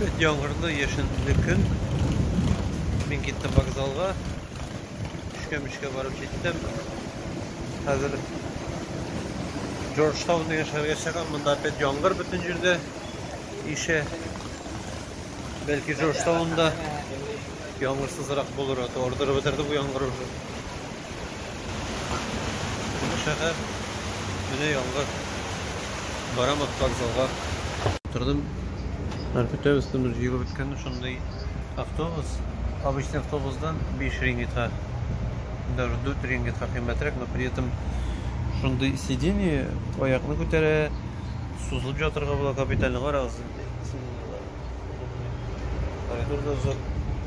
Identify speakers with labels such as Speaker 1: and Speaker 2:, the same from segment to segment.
Speaker 1: Яңгырлы, яшенле көн. Мин киттем вокзалга. Өчкә-мөчкә барып җиттем. Хәзер Джорджтаун дигән шәһәргә чыгам. Монда опять яңгыр бөтен җирдә ишә. Бәлки Джорджтаунда яңгырсызрак булыр, а то ардырып бетерде бу яңгыр уже. Менә шәһәр, менә яңгыр. Барам автовокзалга. Тордым. Хәзер көтәбез, төнлә җыелып беткән шундый автобус. Обычный автобустан 5 рингитка, даже 4 рингитка кыйммәтрәк, но при этом шундый сиденье аякны күтәрә, сузылып ятырга була капитально. Карагыз, коридорда озак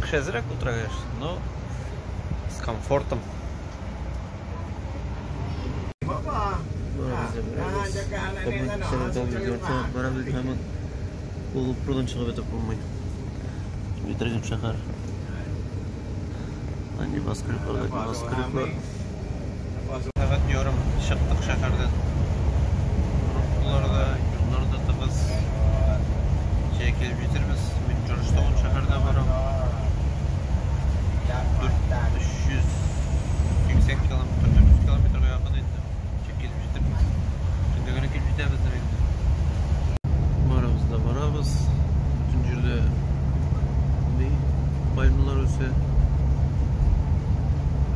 Speaker 1: кеше әзрәк утыра, конечно, но с комфортом. Ул чыгып бетеп булмый. Битергән шәһәр. Небоскреблар, небоскреблар. Сәгать ярым чыктык шәһәрдән. Пробкалар да, юллар да тыгыз. Җәй килеп җитербез. Мин Джорджтаун шәһәренә барам. 380 километр, 400 километрга якын инде. Ничек килеп җитербез? Төнгә генә килеп җитәбездер инде. Барабыз да барабыз. Бөтен җирдә ни пальмалар үсә.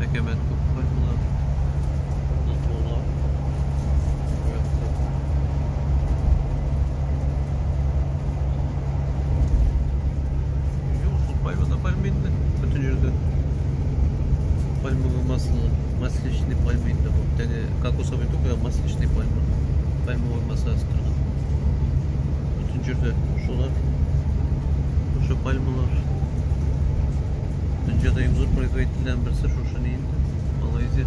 Speaker 1: Әкәмәт күп пальмалар. Таулар. Бу якта. Юк, шул пальма да пальма инде. Бөтен җирдә. Пальмовое масло, масличный пальма инде бу. Теге кокосовый түгел, масличный пальма. Пальмовый масло торган. Бөтен җирдә шулар. Шушы пальмалар. Дөньяда иң зур производительләрнең берсе шушы ни инде. Малайзия.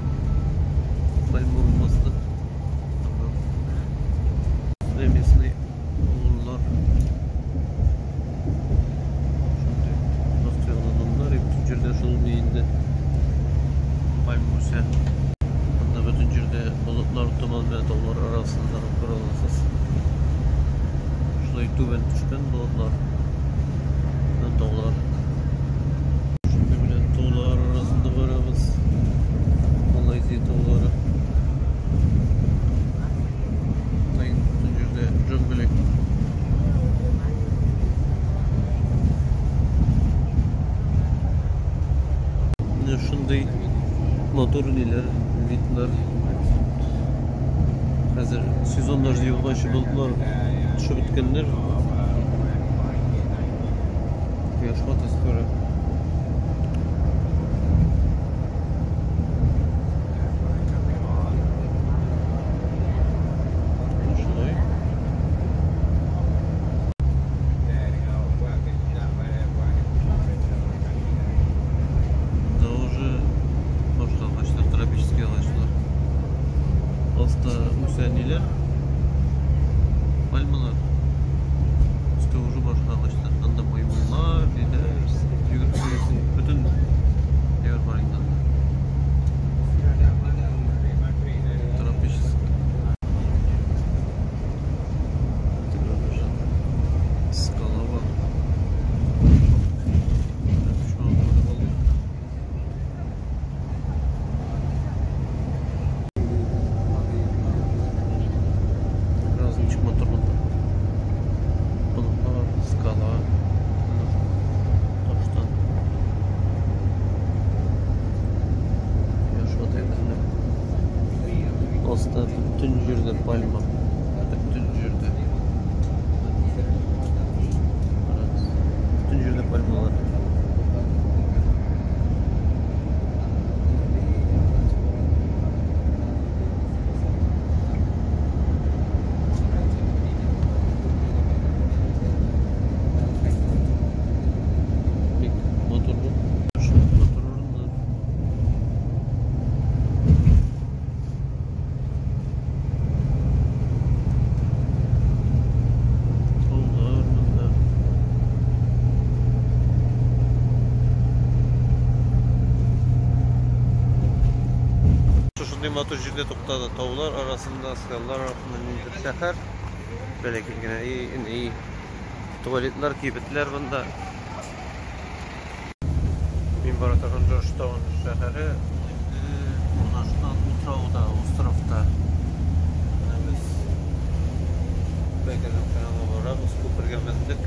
Speaker 1: Пальмовый масло. Местный авыллар. Шундый матур урыннар, бөтен җирдә шул ни инде. Пальма үсә. Монда бөтен җирдә болытлар, томан белән таулар арасында күрә аласыз. Шулай түбән төшкән болытлар белән таулар. Шундый белән таулар арасында барабыз. Малайзия таулары. Бөтен җирдә джунгли. Менә шундый матур ниләр, видлар. Хәзер сезон дожди булганчы болытлар төшеп беткәннәр. Кояшка төсләре. Шулай. Да уже башка агачлар, тропический агачлар. Аста үсә ниләр? Пальмалар. Өстә уже башка агачлар. Анда маймыллар, ниләр, йөгереп йөрисең. Бөтен әйбер бар инде анда. Тропический. Скала бар. Шуны күреп алдым. Раз ничек матур монда. Болытлар, скала, таштан. Кояш бата безне. Аста бөтен җирдә пальма. Бөтен җирдә. Карагыз. Бөтен җирдә пальмалар. Бик матур бу. Шундый матур урыннар. Таулар монда. Шушындый матур җирдә туктады. Таулар арасында, скалалар арасында ниндидер шәһәр. Бәләкәй генә и, и. Туалетлар, кибетләр монда. Мин бара торган Джорджтаун шәһәре инде урнашкан утрауда, островта. Менә без Бәкернең янына барабыз, күпергә мендек.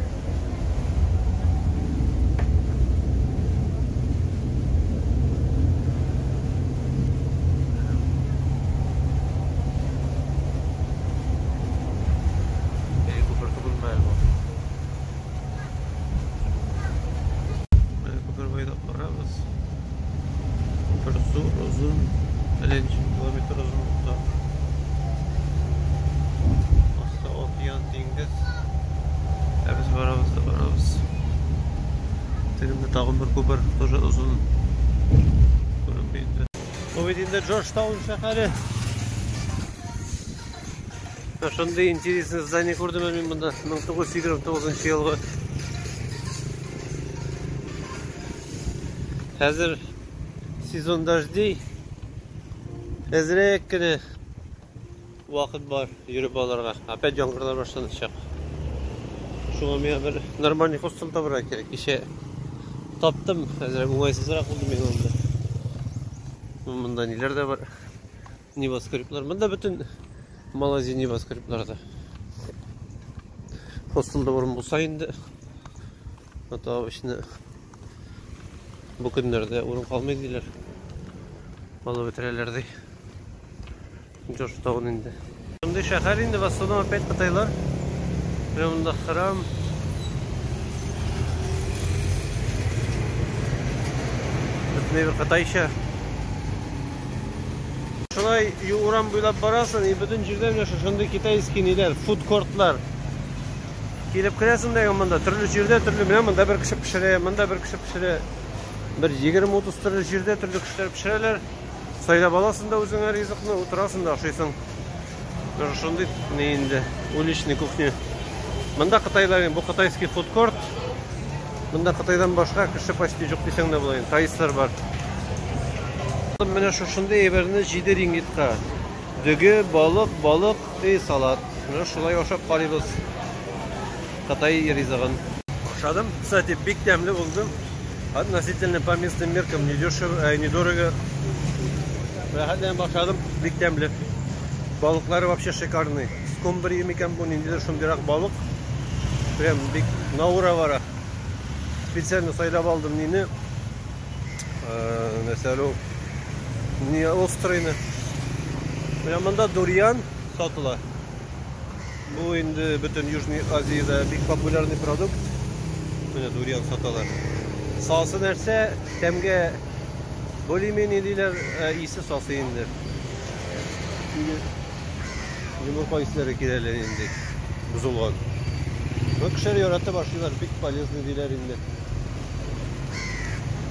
Speaker 1: Әй, күпер түгелме әле бу? Менә күпер буйлап барабыз. Күпер зур, озын, әллә ничә километр озынлыкта. Аста океан, диңгез. Ә без барабыз да барабыз. Тегендә тагын бер күпер, тоже озын. Күренми инде. Бу бит инде Джорджтаун шәһәре. Шундый интересный здание күрдем мин монда 1929 елгы. Хәзер сезон дождей. Әзрәк кенә вакыт бар йөреп алырга. Опять яңгырлар башланачак. Шуңа миңа бер нормальный хостел табырга кирәк. Кичә таптым, әзрәк уңайсызрак булды миңа монда. Монда ниләр дә бар. Небоскреблар. Монда бөтен Малайзия небоскребларда. Хостелда урын булса инде. А то обычно бу көннәрдә урын калмый диләр. Алып бетерәләр ди. Джорджтаун инде. Шундый шәһәр инде, в основном опять кытайлар. Менә монда храм. Бөтенләй бер кытайча. Шулай урам буйлап барасың, и бөтен җирдә менә шушындый китайский ниләр, фудкортлар. Килеп керәсең дә монда төрле җирдә төрле, менә монда бер кеше пешерә, монда бер кеше пешерә. Бер 20-30 төрле җирдә төрле кешеләр пешерәләр. Сайлап аласың да үзеңә ризыкны, утырасың да ашыйсың. Менә шушындый ни инде, уличный кухня. Монда кытайлар, бу кытайский фудкорт. Монда Кытайдан башка кеше почти юк дисәң дә була инде. Таислар бар. Менә шушындый әйберне 7 рингитка. Дөге, балык, балык и салат. Менә шулай ашап карыйбыз. Кытай ризыгын. Ашадым. Кстати, бик тәмле булды. Относительно по местным меркам недешево, недорого. Рәхәтләнеп ашадым, бик тәмле. Балыклары вообще шикарный. Скумбрия микән бу, ниндидер шундыйрак балык. Прям бик на ура бара. Специально сайлап алдым нине. Нәрсә әле ул? Не острыйны. Менә монда дуриан сатыла. Бу инде бөтен Южный Азиядә бик популярный продукт. Менә дуриан саталар. Сасы нәрсә, тәмгә более-менее диләр, исе сасы инде. Йомырка исләре килә әле инде, бозылган. Но кешеләр ярата башлыйлар, бик полезный диләр инде.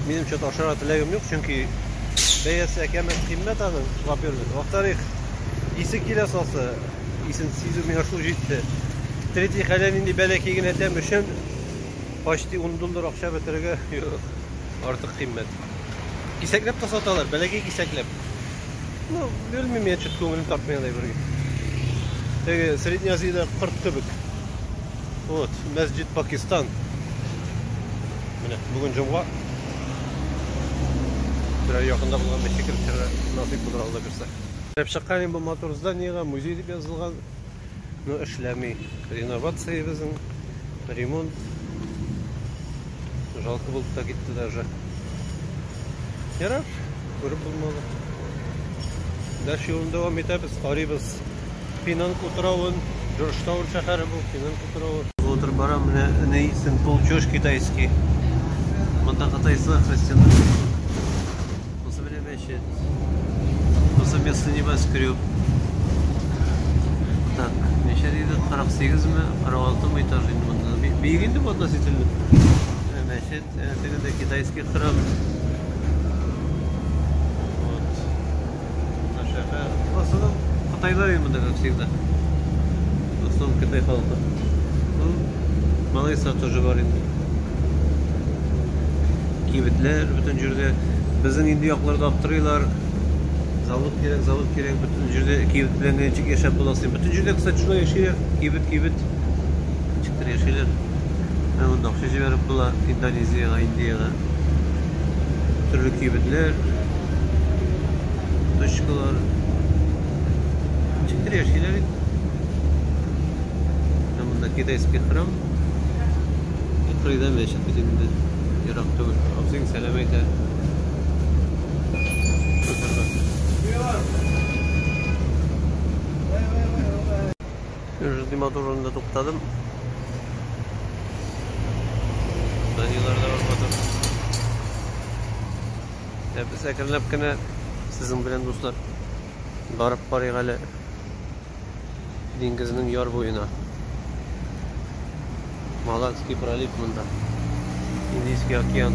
Speaker 1: Минем что-то ашарга теләгем юк, чөнки бәясе әкәмәт кыйммәт аның, во-первых. Во-вторых, исе килә сасы, исен сизү миңа шул җитте. В-третьих, әллә нинди бәләкәй генә тәм өчен почти 10 доллар акча бетерергә артык кыйммәт. Кисәкләп тә саталар, бәләкәй кисәкләп. Ну, белмим, я что-то күңелем тартмый алай бергә. Теге Средняя Азиядә корт кебек. Вот, мәсҗид Пакистан. Менә бүген җомга. Берәр якында булган мәчеткә кереп чыгарга насыйп булыр, Алла бирсә. Кереп чыккан инде бу матур зданиега, музей дип язылган. Но эшләми. Реновация безнең, ремонт. Жалко булып та китте даже. Ярар, күреп булмады. Дальше юлын дәвам итәбез, карыйбыз. Пенанг утравын, Джорджтаун шәһәре бу, Пенанг утравы. Утырып барам, менә ни Сент-Пол Чорч китайский. Монда кытайсылар, христианнар. Бусы менә мәчет. Бусы местный небоскреб. Так, ничә диде? 48 ме? 46 мы этаж инде монда. Биек инде бу относительно. Менә мәчет, тегендә китайский храм. Вот. Монда шәһәр. В основном кытайлар инде монда, как всегда. В основном Кытай халкы. Ну, малайсылар тоже бар инде. Кибетләр бөтен җирдә. Безнең инде якларда аптырыйлар. Завод кирәк, завод кирәк, бөтен җирдә кибет белән генә ничек яшәп була син. Бөтен җирдә, кстати, шулай яшиләр. Кибет, кибет. Ничектер яшиләр. Менә монда акча җибәреп була Индонезиягә, Индиягә. Төрле кибетләр, точкалар. Ничектер яшиләр инде. Менә монда китайский храм. Кырыйда мәчет бит инде. Ерак түгел. Абзыең сәлам әйтә. Шундый матур урында туктадым. Зданиелар да бар матур. Ә без әкренләп кенә сезнең белән, дуслар, барып карыйк әле диңгезнең яр буена. Малакский пролив монда. Индийский океан.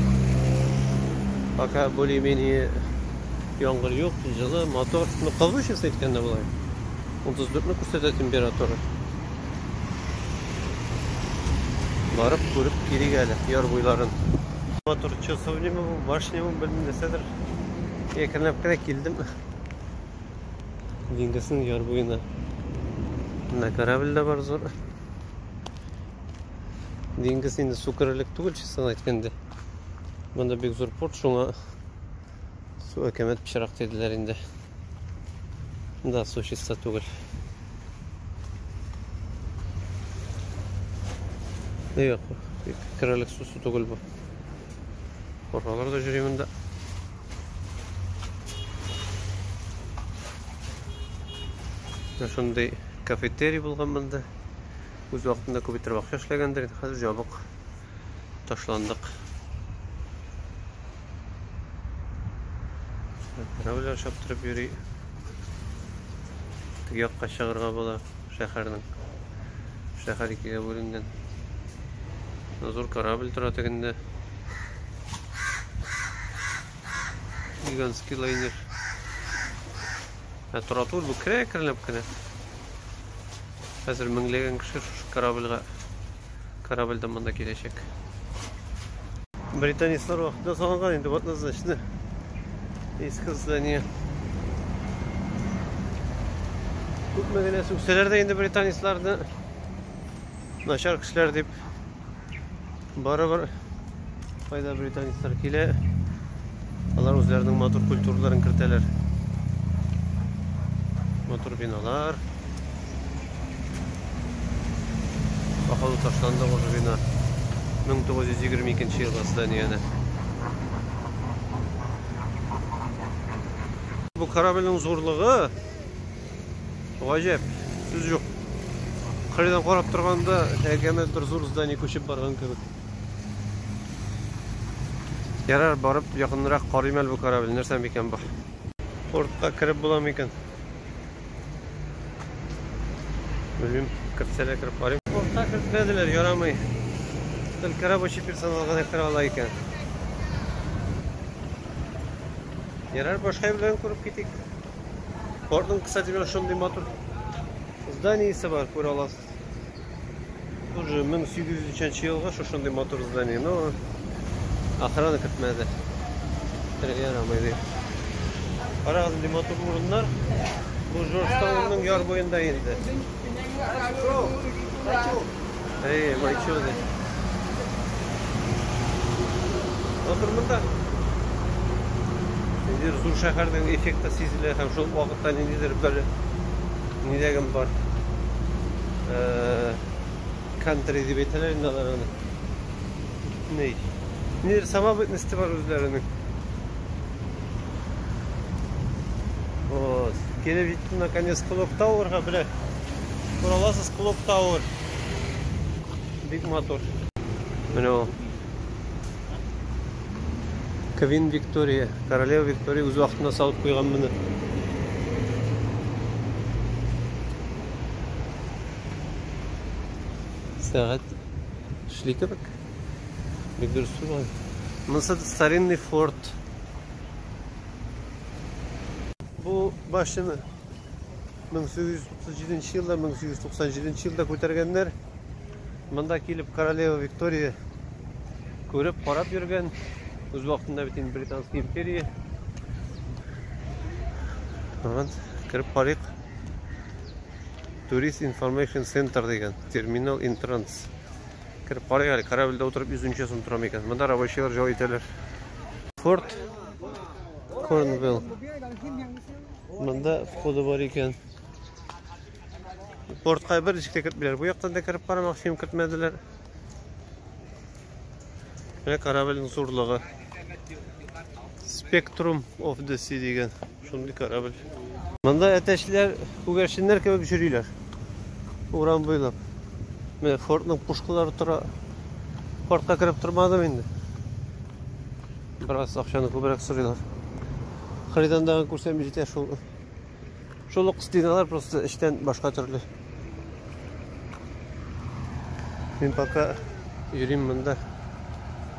Speaker 1: Пока более-менее яңгыр юк, җылы, матур. Ну, кызу, честно әйткәндә, болай. 34 не күрсәтә температура. Барып күреп килик әле яр буйларын. Матур часовнямы бу, башнямы, белмим нәрсәдер. Әкренләп кенә килдем. Диңгезнең яр буена. Менә корабль дә бар зур. Диңгез инде су керерлек түгел, честно әйткәндә. Монда бик зур порт, шуңа су әкәмәт пычрак диделәр инде. Да, су чиста түгел. Юк, керерлек су су түгел бу. Коралар да йөри монда. Менә шундый кафетерий булган монда. Үз вакытында күп итеп акча эшләгәндер, инде хәзер җабык. Ташландык. Корабльләр чаптырып йөри. Теге якка чыгарга була шәһәрнең. Шәһәр икегә бүленгән. Зур корабль тора тегендә. Гигантский лайнер. Ә тора түгел, бу керә әкренләп кенә. Хәзер меңләгән кеше шушы корабльгә корабльдән монда киләчәк. Британецлар вакытында салынган инде однозначно. Иске здание. Күпме генә сүксәләр дә инде британецларны начар кешеләр дип барыбер кайда британецлар килә, алар үзләренең матур культураларын кертәләр. Матур биналар. Походу ташланды уже бина. 1922 елгы зданиене. Бу корабльнең зурлыгы гаҗәп, сүз юк. Кырыйдан карап торганда әкәмәт бер зур здание күчеп барган кебек. Ярар, барып якынрак карыйм әле бу корабль, нәрсә микән бу? Портка кереп була микән? Белмим, кертсәләр кереп карыйм. Портка кертмәделәр, ярамый. Только рабочий персонал гына керә ала икән. Ярар, башка белән күреп китик. Портның, кстати, менә шундый матур зданиесе бар, күрә аласыз. Уже 1803 елгы шушындый матур здание, но охрана кертмәде. Керергә ярамый ди. Карагыз, нинди матур урыннар. Бу Джорджтаунның яр буенда инде. Эй, майчо ди. Матур монда. Ниндидер зур шәһәрнең эффекты сизелә һәм шул вакытта ниндидер бер нидәгем бар. Кантри дип әйтәләр инде алар аны. Ни? Ниндидер самобытности бар үзләренең. Вот. Килеп җиттем наконец Clock Tower'га, белә. Күрә аласыз Clock Tower. Бик матур. Менә ул. Квин Виктория, королева Виктория үз вакытында салып куйган моны. Сәгать эшли кебек. Бик дөрес түгел. Монысы старинный форт. Бу башняны 1837 елда, 1897 елда күтәргәннәр. Монда килеп королева Виктория күреп, карап йөргән. Үз вакытында бит инде Британский империя. Вот, кереп карыйк. Tourist Information Center дигән, Terminal Entrance. Кереп карыйк әле, корабльдә утырып 110 сум тора микән? Монда рабочийлар җал итәләр. Форт Корнвелл. Монда входы бар икән. Портка бер ничек тә кертмиләр. Бу яктан да кереп карамакчы идем, кертмәделәр. Менә корабльнең зурлыгы. Spectrum of the Sea дигән шундый корабль. Монда әтәчләр, күгәрченнәр кебек йөриләр. Урам буйлап. Менә фортның пушкалары тора. Фортка кереп тормадым инде. Бераз акчаны күбрәк сорыйлар. Кырыйдан күрсәм җитә шул. Шул ук стеналар просто эчтән башка төрле. Мин пока йөрим монда.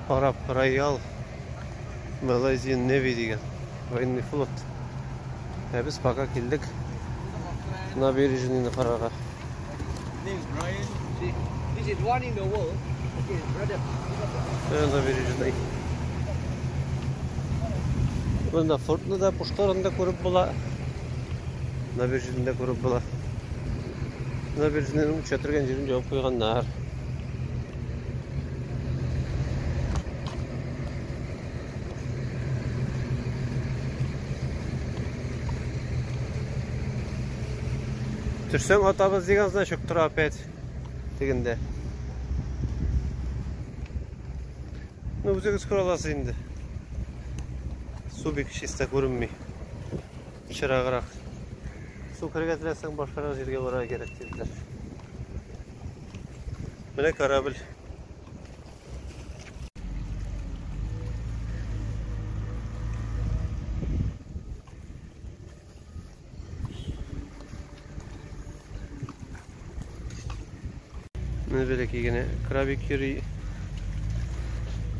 Speaker 1: Карап Royal Malaysian Navy дигән военный флот. Ә без пока килдек набережныйны карарга.
Speaker 2: Name is Brian. See, this is one in the world. Okay, brother.
Speaker 1: Набережный. Монда фортны да, пушкаларны да күреп була. Набережныйны да күреп була. Набережныйның төшә торган җирен ябып куйганнар. Төшсәң атабыз дигән значок тора опять тегендә. Ну, үзегез күрә аласыз инде. Су бик чиста күренми. Пычраграк. Су керергә теләсәң, башкарак җиргә барырга кирәк диделәр. Менә корабль. Менә бәләкәй генә крабик йөри.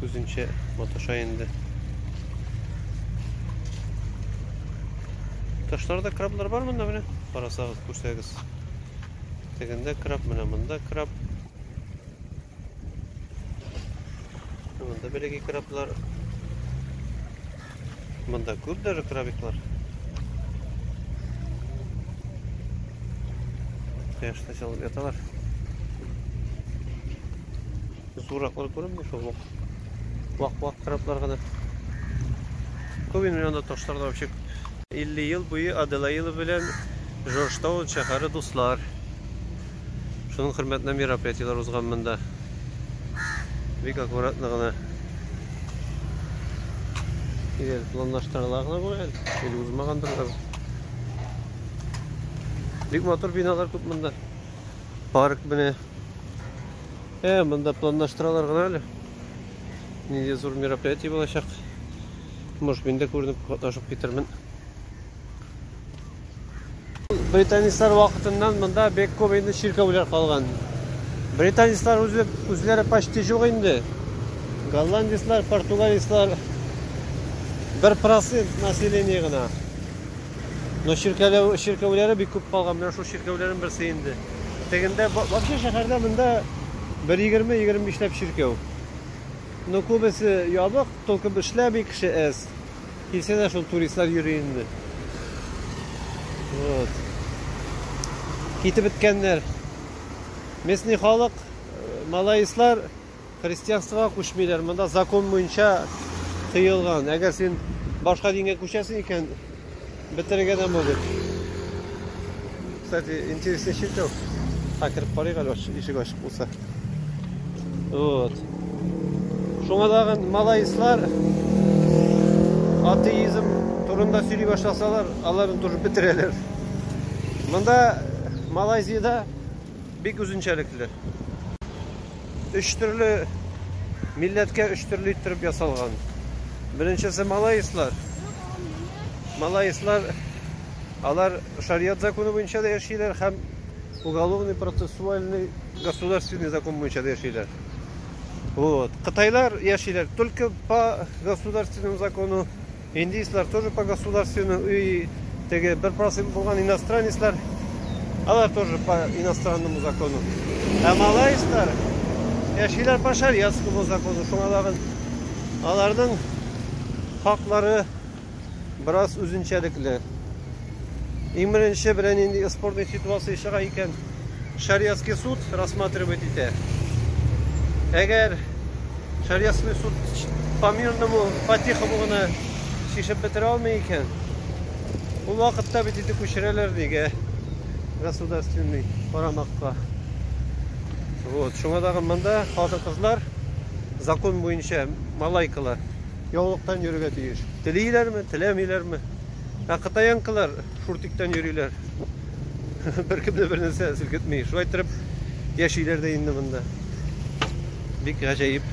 Speaker 1: Үзенчә маташа инде. Ташларда краблар бар монда менә. Карасагыз, күрсәгез. Тегендә краб, менә монда краб. Монда бәләкәй краблар. Монда күп даже крабиклар. Кояшта чалып яталар. Зурраклар күренми шул вак. Вак-вак краблар гына. Күп инде монда ташлар да вообще 50 ел буе Аделаила белән Джорджтаун шәһәре дуслар. Шуның хөрмәтенә мероприятиеләр узган монда. Бик аккуратно гына. Или планлаштырыла гына бу әле. Или узмагандыр да. Бик матур биналар күп монда. Парк менә. Монда планлаштыралар гына әле. Нинди зур мероприятие булачак. Может, мин дә күренеп катнашып китермен. Британецлар вакытыннан монда бик күп инде чиркәүләр калган. Британецлар үзләре почти юк инде. Голландецлар, португалецлар 1% население гына. Но чиркәүләре бик күп калган. Менә шул чиркәүләрнең берсе инде. Тегендә вообще шәһәрдә монда бер 20-25 ләп чиркәү. Но күбесе ябык, только эшләми кеше әз. Килсә дә шул туристлар йөри инде. Вот. Китеп беткәннәр. Местный халык, малайслар христианствога күчмиләр. Монда закон буенча тыелган. Әгәр син башка дингә күчәсең икән, бетерергә дә могут. Кстати, интересный чиркәү. Кереп карыйк әле, ишек ачык булса. Вот. Шуңа тагын малайслар атеизм турында сөйли башласалар, аларны тоже бетерәләр. Монда Малайзиядә бик үзенчәлекле. Өч төрле милләткә өч төрле иттереп ясалган. Беренчесе малайслар. Малайслар алар шариат законы буенча да яшиләр һәм уголовный процессуальный государственный закон буенча да яшиләр. Вот. Кытайлар яшиләр только по государственному закону, индийцлар тоже по государственному, и теге 1% булган иностранецлар, алар тоже по иностранному закону. Ә малайцлар яшиләр по шариатскому закону. Шуңа тагын аларның хаклары бераз үзенчәлекле. Иң беренче берәр нинди спорный ситуация чыга икән, шариатский суд рассматривать итә. Әгәр шариасный суд по мирному, по-тихому гына чишеп бетерә алмый икән, ул вакытта бит инде күчерәләр нигә государственный карамакка. Вот, шуңа тагын монда хатын-кызлар закон буенча малайкалар яулыктан йөрергә тиеш. Телиләрме, теләмиләрме? Ә кытаянкалар шуртиктан йөриләр. Беркем дә бернәрсә селкетми. Шулай иттереп яшиләр дә инде монда. Бик гаҗәеп.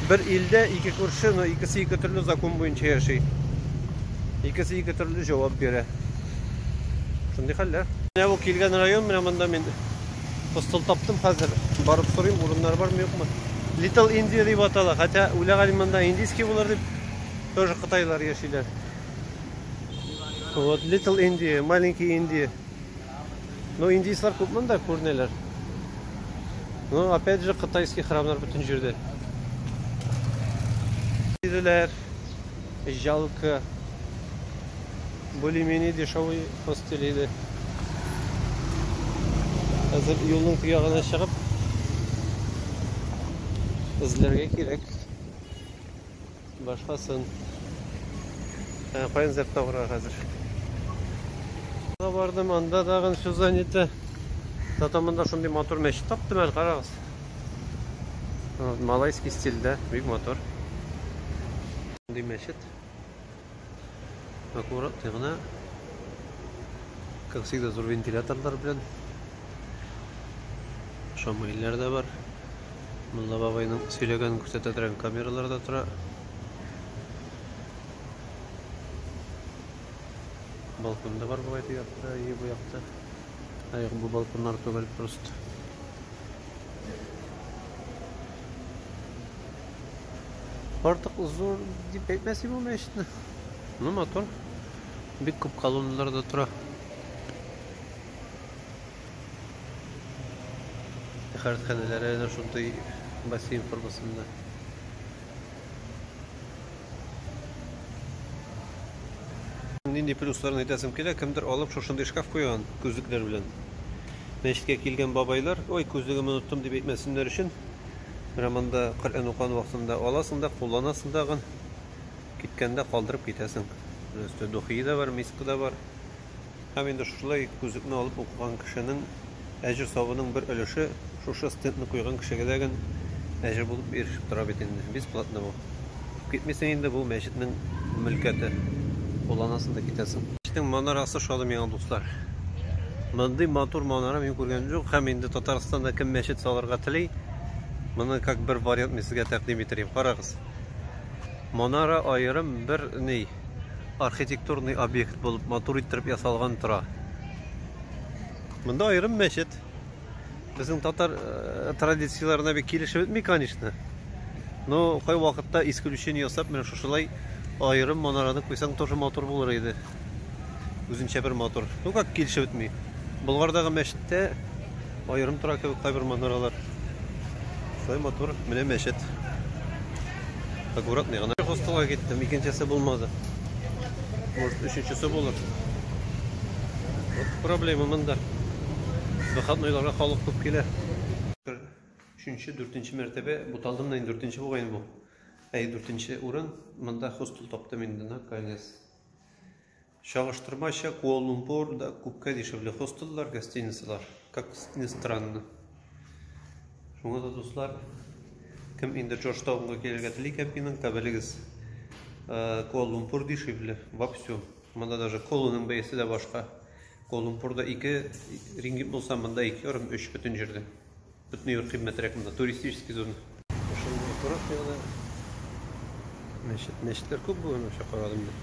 Speaker 1: Бер илдә ике күрше, но икесе ике төрле закон буенча яши. Икесе ике төрле җавап бирә. Шундый хәлләр. Менә бу килгән район, менә монда мин хостел таптым хәзер. Барып сорыйм, урыннар бармы, юкмы. Little India дип атала. Хотя уйлаган монда индийский булыр дип, тоже кытайлар яшиләр. Вот Little India, маленький Индия. Ну, индийцлар күп монда күренәләр. Ну, опять же, кытайский храмнар бөтен җирдә. Диделәр, жалко. Более-менее дешевый хостел иде. Хәзер юлның теге ягына чыгып, эзләргә кирәк. Башкасын. Ә, каян эзләп табырга хәзер? Бардым, анда тагын все занято. Зато монда шундый матур мәчет таптым әле, карагыз. Вот, малайский стильдә, бик матур. Шундый мәчет. Аккуратный гына. Как всегда, зур вентиляторлар белән. Шамаилләр дә бар. Мулла бабайның сөйләгәнен күрсәтә торган камералар да тора. Балкон да бар бугай теге якта, и бу якта. Ә юк, бу балконнар түгел просто. Артык зур дип әйтмәс идем бу мәчетне. Ну, матур. Бик күп колонналар да тора. Тәһарәтханәләре әнә шундый бассейн формасында. Нинди плюсларын әйтәсем килә, кемдер алып шушындый шкаф куйган күзлекләр белән. Мәчеткә килгән бабайлар, ой, күзлегемне оныттым дип әйтмәсеннәр өчен, менә монда Коръән укыган вакытында аласың да, кулланасың тагын, киткәндә калдырып китәсең. Менә өстә духи да бар, миска да бар. Һәм инде шушылай күзлекне алып укыган кешенең әҗер-савабының бер өлеше шушы стендны куйган кешегә дә гел әҗер булып ирешеп тора бит инде. Бесплатно бу. Китмисең инде, бу мәчетнең мөлкәте. Кулланасың да китәсең. Мәчетнең манарасы ошады миңа, дуслар. Мондый матур манара мин күргәнем юк. Һәм инде Татарстанда кем мәчет салырга тели, моны как бер вариант мин сезгә тәкъдим итерим. Карагыз. Манара аерым бер ни, архитектурный объект булып матур иттереп ясалган тора. Монда аерым мәчет. Безнең татар э, традицияләренә бик килешеп бетми, конечно. Но кай вакытта исключение ясап, менә шушылай аерым манараны куйсаң, тоже матур булыр иде. Үзенчә бер матур. Ну как килешеп бетми. Болгардагы мәчеттә аерым тора кебек кайбер манаралар. Шулай матур, менә мәчет. Аккуратный гына. Хостелга киттем, икенчесе булмады. Может, өченчесе булыр. Вот проблема монда. Выходнойларга халык күп килә. Өченче, дүртенче мәртәбә буталдым да инде, дүртенче бугай инде бу. Әй, дүртенче урын. Монда хостел таптым инде, наконец. Чагыштырмача Куала-Лумпурда күпкә дешевле хостеллар, гостиницалар. Как ни странно. Шуңа да, дуслар, кем инде Джорджтаунга килергә тели икән, Пинангта белегез, Куала-Лумпур дешевле во всем. Монда даже коланың бәясе дә башка. Куала-Лумпурда 2 ринггит булса, монда 2,5-3 бөтен җирдә. Бөтен йорт кыйммәтрәк монда, туристический зона. Шундый аккуратный гына мәчет. Мәчетләр күп бүген вообще карадым мин.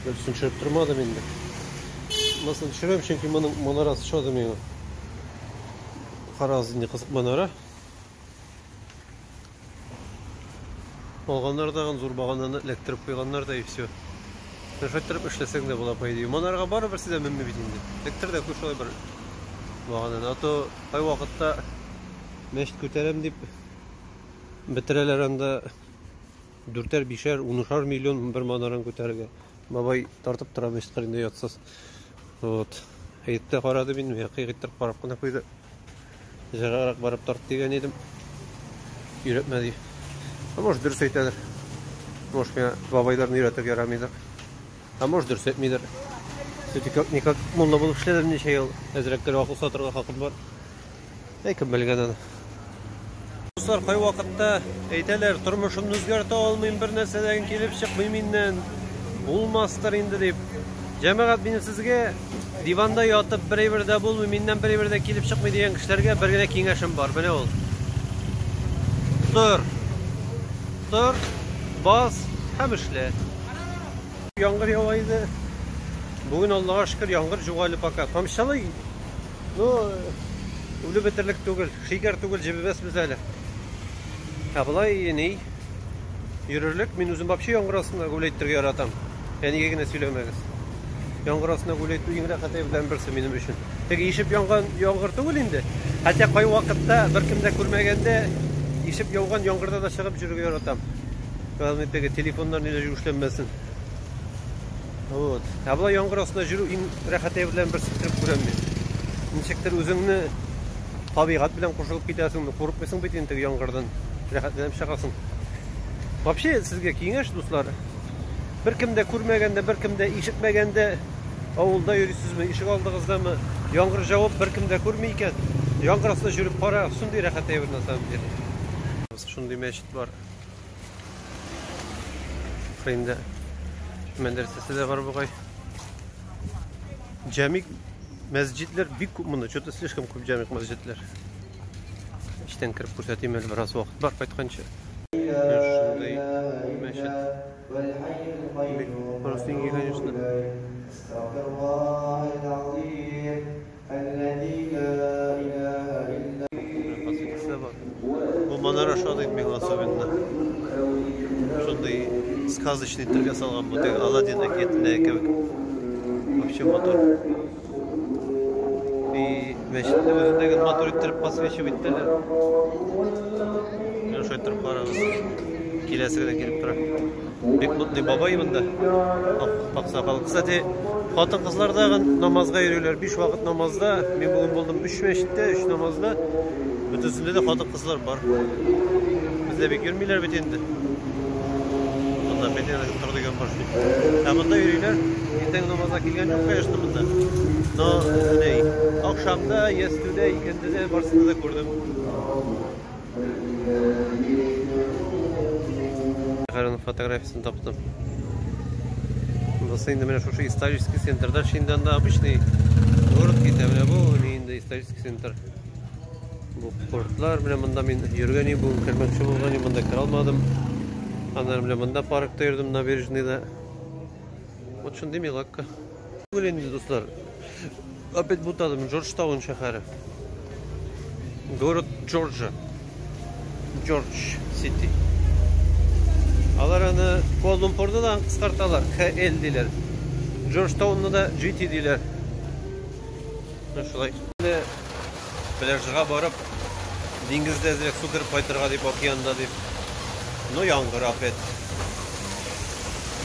Speaker 1: Берсен төшереп тормадым инде. Монысын төшерәм, чөнки моның манарасы ошады миңа. Карагыз, инде кызык манара. Алганнар тагын зур багананы эләктереп куйганнар да и все. Шулай иттереп эшләсәң дә була, по идее. Манарага барыбер берсе дә менми бит инде. Эләктер дә куй шулай бер багананы. А то кайвакытта мәчет күтәрәм дип бетерәләр анда дүртәр, бишәр, унышар миллион бер манараны күтәрергә. Бабай тартып тора мәчет кырында ятсыз. Вот. Әйтеп тә карады мин, кыйк иттереп карап кына куйды. Җыраграк барып тарт дигән идем. Өйрәтмә ди. А может дөрес әйтәдер. Может миңа бабайларны өйрәтергә ярамыйдыр. А может дөрес әйтмидер. Все-таки как никак мулла булып эшләдем ничә ел. Әзрәк кенә акыл сатырга хакым бар. Әй, кем белгән аны. Дуслар, кайвакытта әйтәләр, тормышымны үзгәртә алмыйм, бер нәрсәдән килеп чыкмый миннән. Булмастыр инде дип. Җәмәгать, минем сезгә диванда ятып бер әйбер дә булмый, миннән бер әйбер дә килеп чыкмый дигән кешеләргә бер генә киңәшем бар. Менә ул. Тор. Тор, бас һәм эшлә. Яңгыр ява иде. Бүген Аллага шөкер, яңгыр юк әле пока. Тамчылый. Ну, үлеп бетерлек түгел, шикәр түгел, җебемәсбез әле. Ә болай ни? Йөрерлек, мин үзем вообще яңгыр астында гүләйтергә яратам. Әнигә генә сөйләмәгез. Яңгыр астында гүләйтү иң рәхәт әйберләрнең берсе минем өчен. Теге ишеп янган яңгыр түгел инде. Хотя кай вакытта беркем дә күрмәгәндә ишеп яуган яңгырда да чыгып йөрергә яратам. Главное теге телефоннар ниләр юешләнмәсен. Вот. Ә болай яңгыр астында йөрү иң рәхәт әйберләрнең берсе итеп күрәм мин. Ничектер үзеңне табигать белән кушылып китәсең, курыкмыйсың бит инде теге яңгырдан. Рәхәтләнеп чыгасың. Вообще сезгә киңәш, дуслар, беркем дә күрмәгәндә, беркем дә ишетмәгәндә авылда йөрисезме, ишек алдыгыздамы, яңгыр җавып беркем дә күрми икән, яңгыр астында йөреп кара, шундый рәхәт әйбер на самом деле. Шундый мәчет бар. Кырыенда мәдрәсәсе дә бар бугай. Җамик мәсҗидләр бик күп монда, что-то слишком күп җамик мәсҗидләр. Эчтән кереп күрсәтим әле, бераз вакыт бар кайтканчы. Шундый мәчет. Бик простенький, конечно. Подсветкасы бар. Бу манара ошады миңа особенно. Шундый сказочный төргә салган бу теге Аладдин әкиятендәге кебек. Вообще матур. И мәчетне үзендәге матур иттереп подсвечивать итәләр. Менә шулай иттереп карагыз. Киләсе генә килеп тора. Бик модный бабай монда. Ак сакал. Кстати, хатын-кызлар да намазга йөриләр. 5 вакыт намазда. Мин бүген булдым 3 мәчеттә, 3 намазда. Бөтенсендә дә хатын-кызлар бар. Бездә бик йөрмиләр бит инде. Монда бит инде тор дигән бар шул. Ә монда йөриләр. Иртәнге намазга килгән юк, конечно, монда. Но, ни, ахшамда, ястүдә, икендедә барысында да күрдем. Шәһәрнең фотографиясен таптым. Бусы инде менә шушы исторический центр. Дальше инде анда обычный город китә. Менә бу инде исторический центр. Бу портлар, менә монда мин йөргән идем, бүген кермәкче булган идем, монда керә алмадым. Аннары менә монда паркта йөрдем, набережныйда. Вот шундый Мелакка. Түгел инде, дуслар. Опять бутадым. Джорджтаун шәһәре. Город Джорджа. Джордж Сити. Алар аны Куала-Лумпурны да кыскарталар, КЛ диләр. Джорджтаунны да GT диләр. Менә шулай. Пляжга барып, диңгездә әзрәк су кереп кайтырга дип, океанда дип. Но яңгыр опять.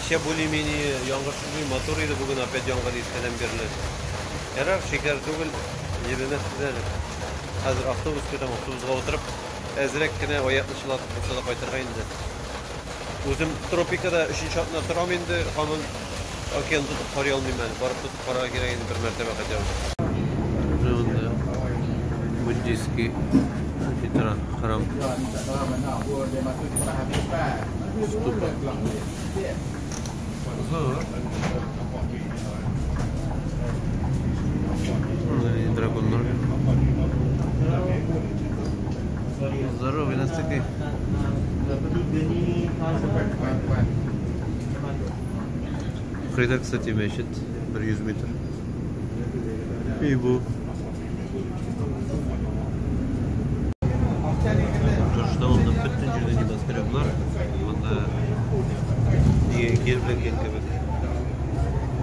Speaker 1: Кичә более-менее яңгыр шундый матур иде, бүген опять яңгыр иртәдән бирле. Ярар, шикәр түгел, җебемәс әле. Хәзер автобус көтәм, автобусга утырып, әзрәк кенә аякны чылатып булса да кайтырга инде. Үзем тропикада өченче атна торам инде, һаман океан тотып карый алмыйм әле. Барып тотып карарга кирәк инде бер мәртәбә хотя бы. Монда буддийский тора храм. Ступа. Зур. Драконнар. Здоровый настолько. Кырыйда, кстати, мәчет бер 100 метр. И бу. Джорджтаунда бөтен җирдә небоскреблар. Монда дигән килеп кебек.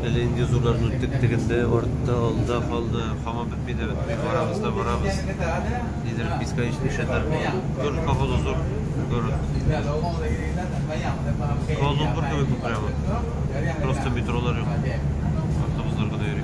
Speaker 1: Әле инде зурларны үттек тегендә, артта, алда калды. Һаман бетми дә бетми. Барабыз да барабыз. Нидер бесконечный шәһәр. Город, походу, зур город. Куала-Лумпур кебек бу прямо. Просто метролар юк. Автобуслар гына йөри.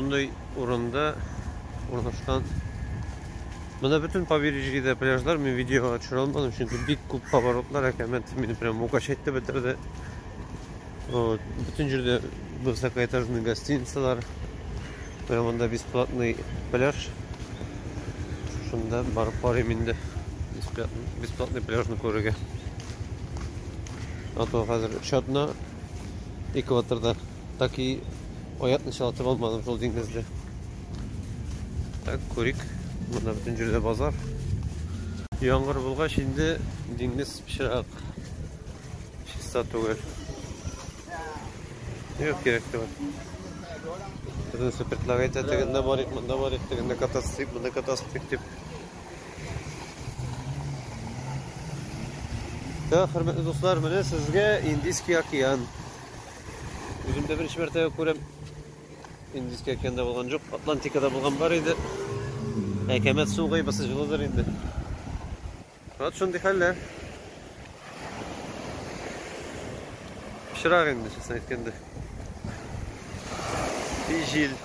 Speaker 1: Шундый урында урнашкан. Монда бөтен побережьеда пляжлар, мин видеога төшерә алмадым, чөнки бик күп поворотлар, әкәмәт мине прям укачать бетерде. Вот, бөтен җирдә высокоэтажный гостиницалар. Прям монда бесплатный пляж. Шунда барып карыйм инде. Бесплатный пляжны күрергә. А то хәзер чатна экваторда так и аякны чылатып алмадым шул диңгездә. Так, күрик. Монда бөтен җирдә базар. Яңгыр булгач инде диңгез пычрак. Чиста түгел. Юк, кирәк түгел. Бөтенесе предлагать итә, тегендә барыйк, монда барыйк, тегендә кататься итик, монда кататься итик дип. Так, хөрмәтле дуслар, менә сезгә Индийский океан. Үзем дә беренче мәртәбә күрәм. Индийский океанда булган юк, Атлантикада булган бар иде. Әкәмәт су гайбасы җылыдыр инде. Вот шундый хәлләр. Пычрак инде, честно әйткәндә. И җил.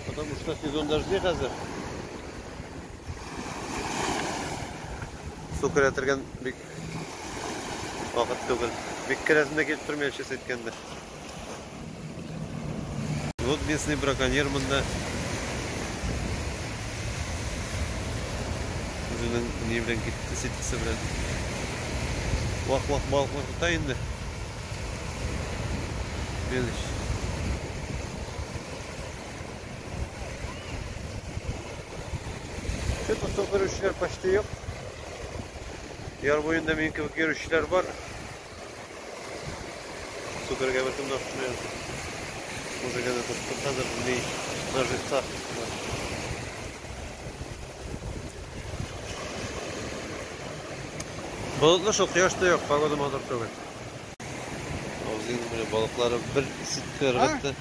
Speaker 1: Потому что сезон дождей хәзер. Су керә торган бик вакыт түгел. Бик керәсем дә килеп тормый, честно әйткәндә. Вот местный браконьер монда. Үзенең ни белән китте, сеткасы белән. Вак-вак балыклар тота инде. Белыш. Что-то су керүчеләр почти юк. Яр буенда минем кебек йөрүчеләр бар. Су керергә беркем дә ашыкмый. Мужик әнә тотып хәзер ни на живцах. Болытлы шул, кояш та юк, погода матур түгел. Абзыйның менә балыклары бер ситка ыргытты.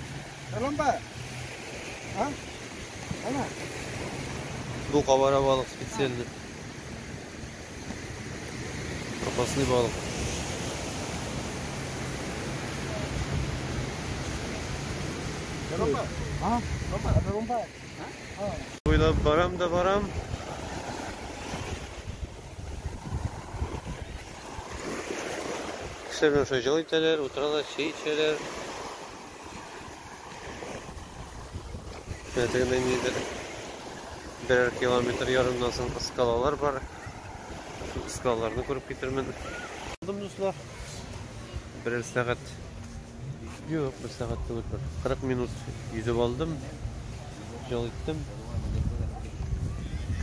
Speaker 1: Бу кабара балык специально. Опасный балык. Буйлап барам да барам. Кешеләр белән шулай җыл итәләр, утыралар, чәй эчәләр. Менә тегендә ниндидер берәр километр ярымнан соң скалалар бар. Шул скалаларны күреп китермен. Алдым, дуслар. Берәр сәгать. Юк, бер сәгать түгел, бер 40 минут йөзеп алдым. Ял иттем.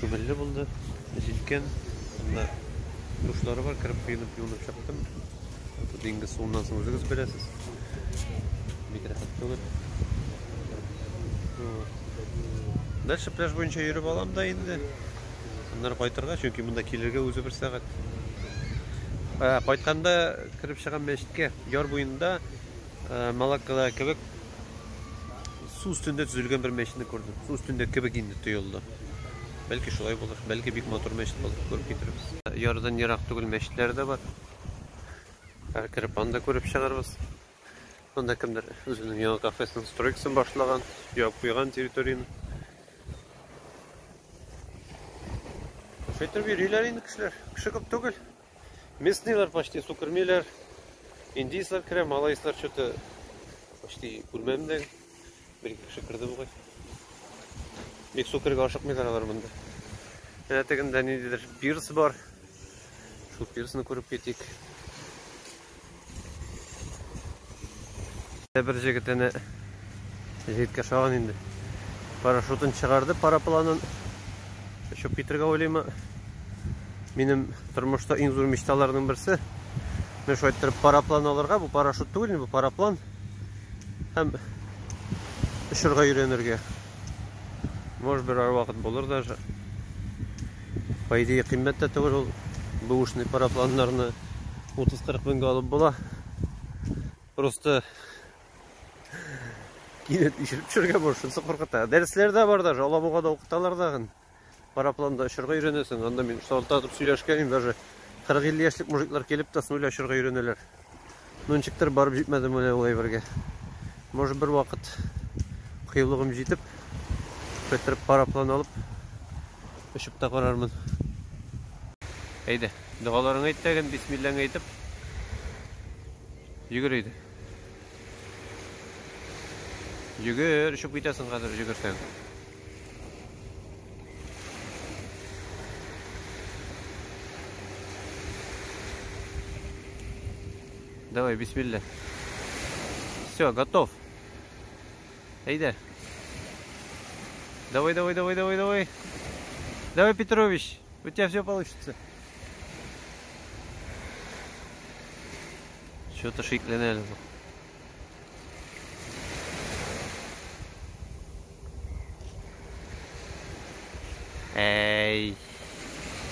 Speaker 1: Күңелле булды. Җиткән. Монда душлары бар, кереп коенып юынып чыктым. Диңгез суыннан соң үзегез беләсез. Бик рәхәт түгел. Дальше пляж буенча йөреп алам да инде. Аннары кайтырга, чөнки монда килергә үзе бер сәгать. Кайтканда кереп чыгам мәчеткә. Яр буенда Малаккада кебек су өстендә төзелгән бер мәчетне күрдем. Су өстендә кебек инде тоелды. Бәлки шулай булыр, бәлки бик матур мәчет булыр, күреп китербез. Ярдан ерак түгел мәчетләр дә бар. Кереп анда күреп чыгарбыз. Анда кемдер үзенең яңа кафесының стройкасын башлаган, ябып куйган территорияне. Шайтып йөриләр инде кешеләр. Кеше күп түгел. Местныйлар почти су кермиләр. Индийцлар керә, малайцлар что-то почти күрмәдем дә. Бер ике кеше керде бугай. Бик су керергә ашыкмыйлар алар монда. Менә тегендә ниндидер пирс бар. Шул пирсны күреп китик. Бер җегет әнә җегеткә ошаган инде. Парашютын чыгарды, парапланын. Очып китергә уйлыймы? Минем тормышта иң зур мечталарның берсе. Менә шулай иттереп параплан алырга, бу парашют түгел, бу параплан. Һәм очырга өйрәнергә. Может, берәр вакыт булыр даже. По идее, кыйммәт тә түгел ул. Бушный парапланнарны 30-40 меңгә алып була. Просто кинәт ишелеп төшергә була, шунысы куркыта. Дәресләр дә бар даже, Алабугада укыталар тагын. Парапланда очырга өйрәнәсең. Анда мин шалтыратып сөйләшкән даже 40-50 яшьлек мужиклар килеп тә с нуля очырга өйрәнәләр. Ну, ничектер барып җитмәдем менә ул әйбергә. Может, бер вакыт Кыюлыгым җитеп, бетереп параплан алып, очып та карармын. Әйдә, догаларыңны әйт тәген, бисмиллаңны әйтеп, йөгер әйдә. Йөгер, очып китәсең хәзер, йөгерсәң. Давай, бисмилла. Все, готов. Әйдә. Давай, давай, давай, давай, давай. Давай, Петрович, у тебя все получится. Что-то шикләнә әле бу. Әй,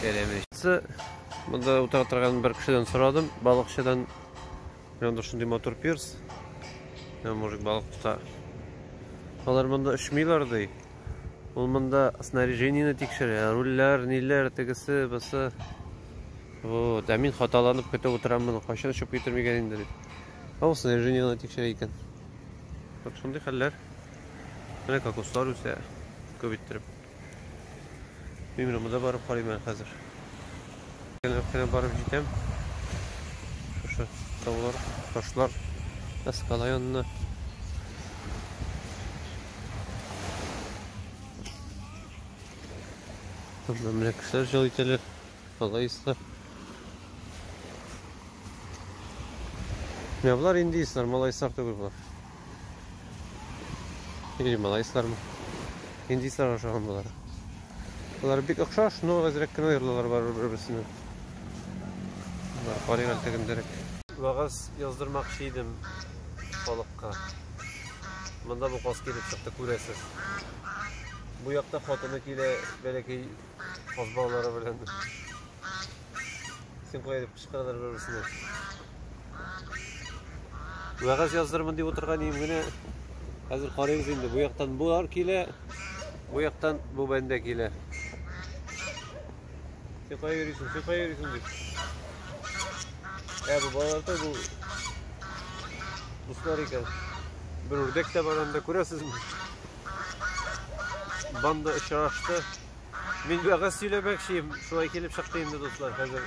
Speaker 1: кәләмеш. Монда утыра торган бер кешедән сорадым, балыкчыдан. Менә монда шундый матур пирс. Менә мужик балык тота. Алар монда очмыйлар ди. Ул монда снаряжениене тикшерә, рульләр, ниләр, тегесе, бусы. Вот, ә мин хаталанып көтеп утырам моны, кайчан очып китер микән инде дип. Ә ул снаряжениене тикшерә икән. Вот шундый хәлләр. Менә кокослар үсә, күп иттереп. Мин менә монда барып карыйм әле хәзер. Кенә барып җитәм. Шушы таулар, ташлар, скала янына. Монда менә кешеләр җал итәләр, малайслар. Менә болар индейцлар, малайслар түгел болар. Или малайслармы? Индийцлар охшаган болар. Болар бик охшаш, но әзрәк кенә аерылалар барыбер бер-берсеннән. Бар, карыйк әле тегендәрәк. Вәгазь яздырмакчы идем халыкка. Монда бу каз килеп чыкты, күрәсез. Бу якта хатыны килә бәләкәй каз балалары белән. Син кая дип кычкыралар бер-берсенә. Вәгазь яздырмын дип утырган идем генә. Хәзер карыйбыз инде. Бу яктан булар килә, бу яктан бу бәндә килә. Син кая йөрисең, син кая йөрисең дип. Ә бу балалар да бу дуслар икән. Бер үрдәк тә бар анда, күрәсезме? Банда очрашты. Мин вәгазь сөйләмәкче идем, шулай килеп чыкты инде, дуслар, хәзер.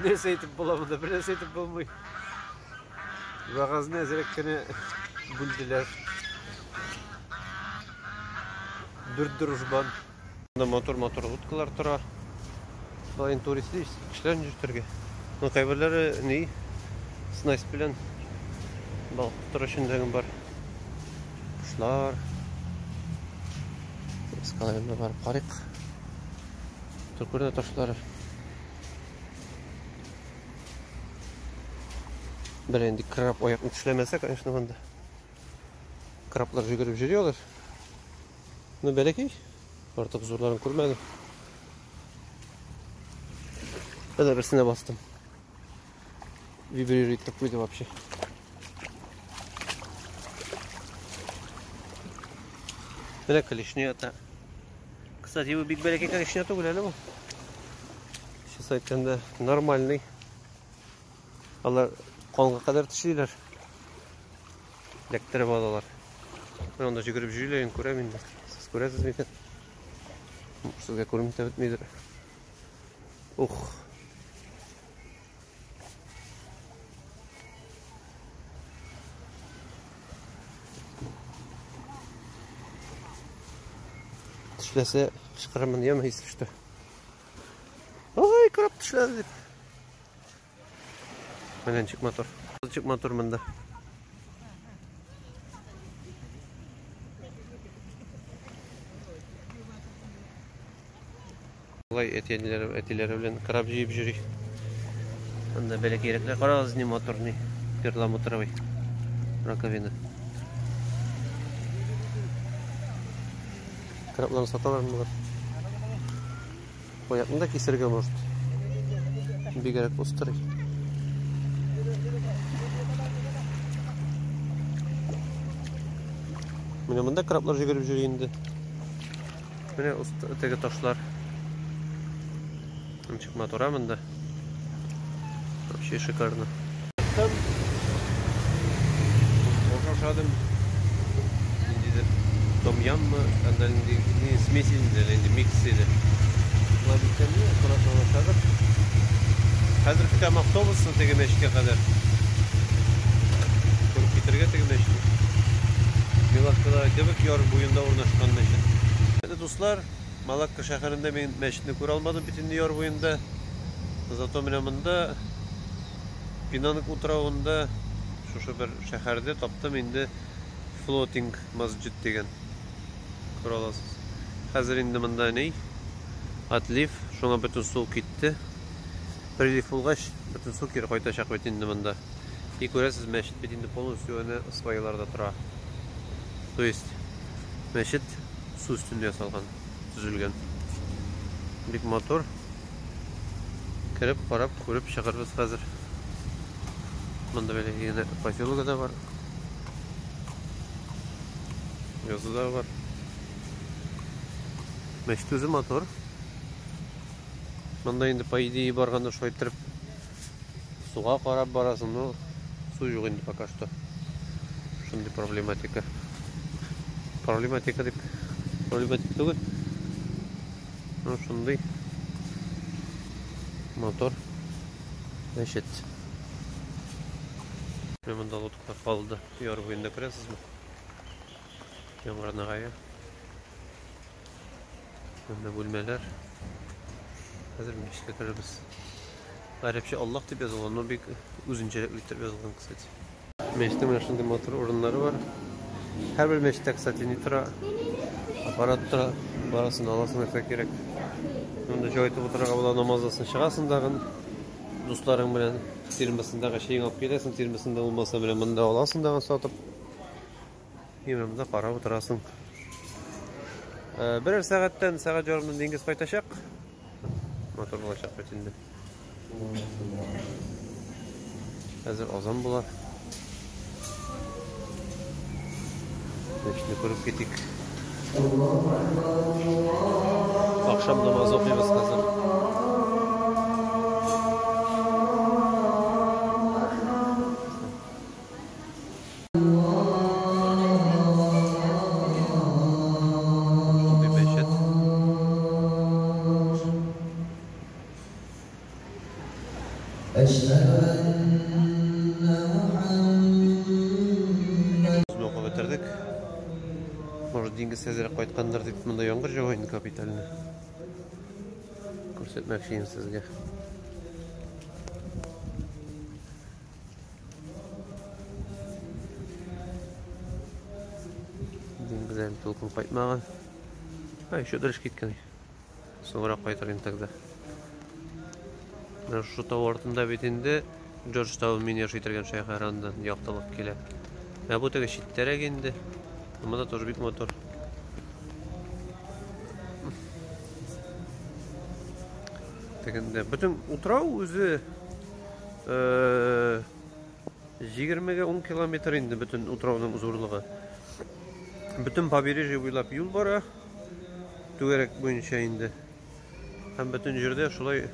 Speaker 1: Нәрсә әйтеп була монда? Бер нәрсә әйтеп булмый. Вәгазьне әзрәк кенә бүлделәр. Дүрт дружбан. Монда матур-матур лодкалар тора. Болай инде туристлар, кешеләрне йөртергә. Ну, кайберләре ни, снасть белән балык тотар өчен дә бар. Кошлар. Скала янына барып карыйк. Тур күренә ташлары. Бер инде краб аякны тешләмәсә, конечно, монда. Краблар жүгереп йөри алар. Ну, бәләкәй. Артык зурларын күрмәдем. Әнә берсенә бастым. Вибрирует итеп куйды вообще. Менә клешня ята. Кстати, бу бик бәләкәй клешня түгел әле бу. Сейчас әйткәндә, нормальный. Алар канга кадәр тешлиләр. Эләктереп алалар. Менә анда жүгереп йөриләр, инде күрәм инде. Сез күрәсез микән? Сезгә күренми дә бетмидер. Ух. Тешләсә, кычкырырмын, яме, если что. Ой, краб тешләде дип. Менә ничек матур. Ничек матур монда. Алай әтиләре, әтиләре белән краб җыеп йөри. Анда бәләкәйрәкләр карагыз, ни матур, ни перламутровый раковина. Крабларны саталар болар. Аякны да кисергә может. Бигрәк острый. Менә монда краблар жүгереп йөри инде. Менә теге ташлар. Ничек матур монда. Вообще шикарно. Там ашадым. Ниндидер том-яммы, анда нинди смесь инде, инде микс иде. Шулай бик тәмле, аккуратно ашадык. Хәзер көтәм автобусны теге мәчеткә кадәр. Күреп китергә теге мәчетне. Милашкада кебек яр буенда урнашкан мәчет. Хәзер, дуслар, Малакка шәһәрендә мин мәчетне күрә алмадым бит инде яр буенда. Зато менә монда Пинанг утравында шушы бер шәһәрдә таптым инде флотинг масҗид дигән. Күрә аласыз. Хәзер инде монда ни? Отлив, шуңа бөтен су китте. Прилив булгач, бөтен су кире кайтачак бит инде монда. И күрәсез, мәчет бит инде полностью әнә свайларда тора. То есть мәчет су өстендә ясалган, төзелгән. Бик матур. Кереп, карап, күреп чыгарбыз хәзер. Монда бәләкәй генә поселогы да бар. Язы да бар. Мәчет үзе матур. Монда инде по идее барганда шулай иттереп суга карап барасың, но су юк инде пока что. Шундый проблематика. Проблематика дип, проблематика түгел. Ну, шундый мотор мәчет. Менә монда лодкалар калды. Яр буенда күрәсезме? Яңгыр нагая. Монда бүлмәләр. Хәзер мәчеткә керербез. Гарәпчә Аллаһ дип язылган, но бик үзенчәлекле итеп язылган, кстати. Мәчетнең менә шундый матур урыннары бар. Һәрбер мәчеттә, кстати, ни тора? Аппарат тора. Барасын аласың, нәрсә кирәк. Монда җай итеп утырырга була, намаздасын чыгасың тагын. Дусларың белән термосындагы чәең алып киләсең, термосында булмаса менә монда аласың тагын сатып. И менә монда карап утырасың. Берәр сәгатьтән, сәгать ярымнан диңгез кайтачак. Матур булачак бит инде. Хәзер азан була. Мәчетне күреп китик. Акшам намазы укыйбыз хәзер. Шундый мәчет. Намазны укып бетердек. Может, диңгез әзрәк кайткандыр дип, монда яңгыр җава инде капитально. Күрсәтмәкче идем сезгә. Диңгез әле тулкын кайтмаган. А, еще дальше киткән. Соңрак кайтыр инде тогда. Менә шушы тау артында бит инде Джорджтаун мин яши торган шәһәр, аннан яктылык килә. Ә бу теге читтәрәк инде. Монда тоже бик матур. Тегендә бөтен утрау үзе 20-гә 10 километр инде бөтен утрауның зурлыгы. Бөтен побережье буйлап юл бара. Түгәрәк буенча инде. Һәм бөтен җирдә шулай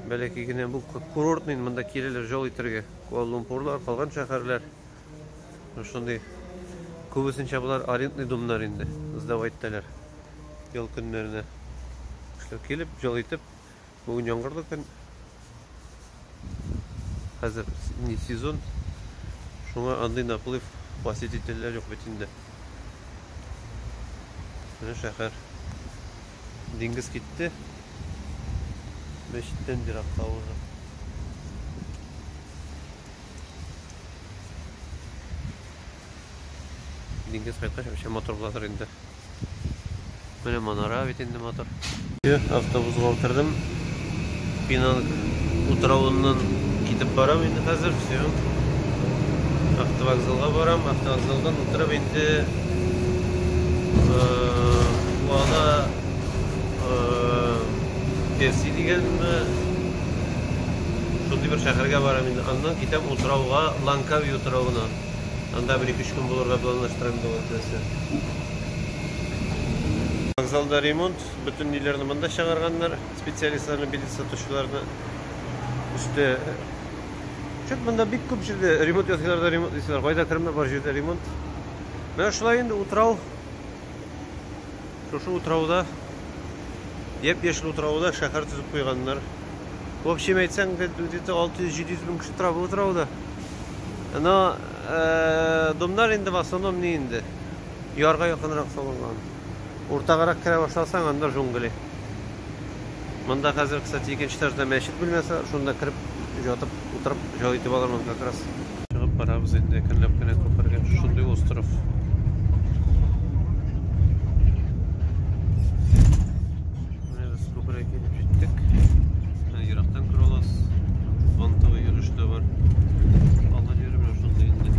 Speaker 1: бәләкәй генә бу курортный монда киләләр ял итәргә. Куала-Лумпурлар, калган шәһәрләр. Шундый күбесенчә болар арендный домнар инде, сдавать итәләр ял көннәренә. Кешеләр килеп, ял итеп, бүген яңгырлы көн. Хәзер не сезон. Шуңа андый наплыв посетительләр юк бит инде. Менә шәһәр. Диңгез китте. Мәчеттән еракта уже. Диңгез кайткач вообще матур буладыр инде. Менә манара бит инде матур. Автобусга утырдым. Пинанг утравыннан китеп барам инде хәзер. Все. Автовокзалга барам. Автовокзалдан утырып инде Куала Перси дигәнме шундый бер шәһәргә барам инде. Аннан китәм утрауга, Ланкави утравына. Анда бер ике-өч көн булырга планлаштырам инде ул нәрсә. Вокзалда ремонт, бөтен ниләрне монда чыгарганнар, специалистларны, билет сатучыларны. Өстә Чуть монда бик күп җирдә ремонт ясыйлар да ремонт ясыйлар. Кайда кермә бар җирдә ремонт. Менә шулай инде утрау. Шушы утрауда япь-яшел утрауда шәһәр төзеп куйганнар. В общем, әйтсәң, где-то 600-700 мең кеше тора бу утрауда. Но домнар инде в основном не инде. Ярга якынрак салынган. Уртагарак керә башласаң, анда джунгли. Монда хәзер, кстати, икенче этажда мәчет бүлмәсе, шунда кереп, ятып, утырып, ял итеп алырмын как раз. Чыгып барабыз инде әкренләп кенә күпергә. Шундый остров. Менә без күпергә килеп җиттек. Менә ерактан күрә аласыз. Вантовый өлеш тә бар. Алла җире менә шундый инде.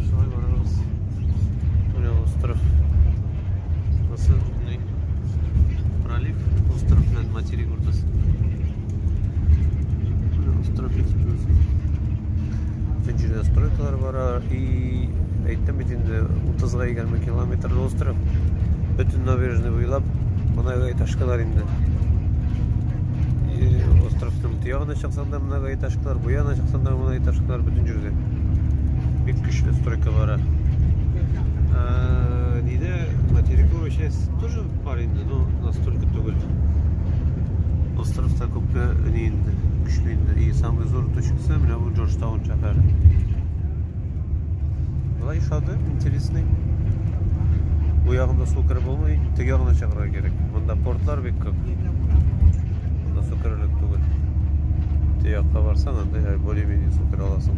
Speaker 1: Шулай барабыз. Менә остров. Бусы ни? Пролив, остров белән материк уртасы. Менә остров итеп үзе. Бөтен җирдә стройкалар бара и әйттем бит инде 30-га 20 километрлы остров. Бөтен набережный буйлап многоэтажкалар инде. И островның тиягына чыксаң да многоэтажкалар, бу ягына чыксаң да многоэтажкалар бөтен җирдә. Бик көчле стройка бара. Нидә материковая часть тоже бар инде, но настолько түгел. Островта күпкә ни инде, көчле инде. И самый зур точкасы менә бу Джорджтаун шәһәре. Болай ошады, интересный. Бу ягында су кереп булмый, теге ягына чыгарга кирәк. Монда портлар бик күп. Монда су керерлек түгел. Теге якка барсаң, анда более-менее су керә аласың.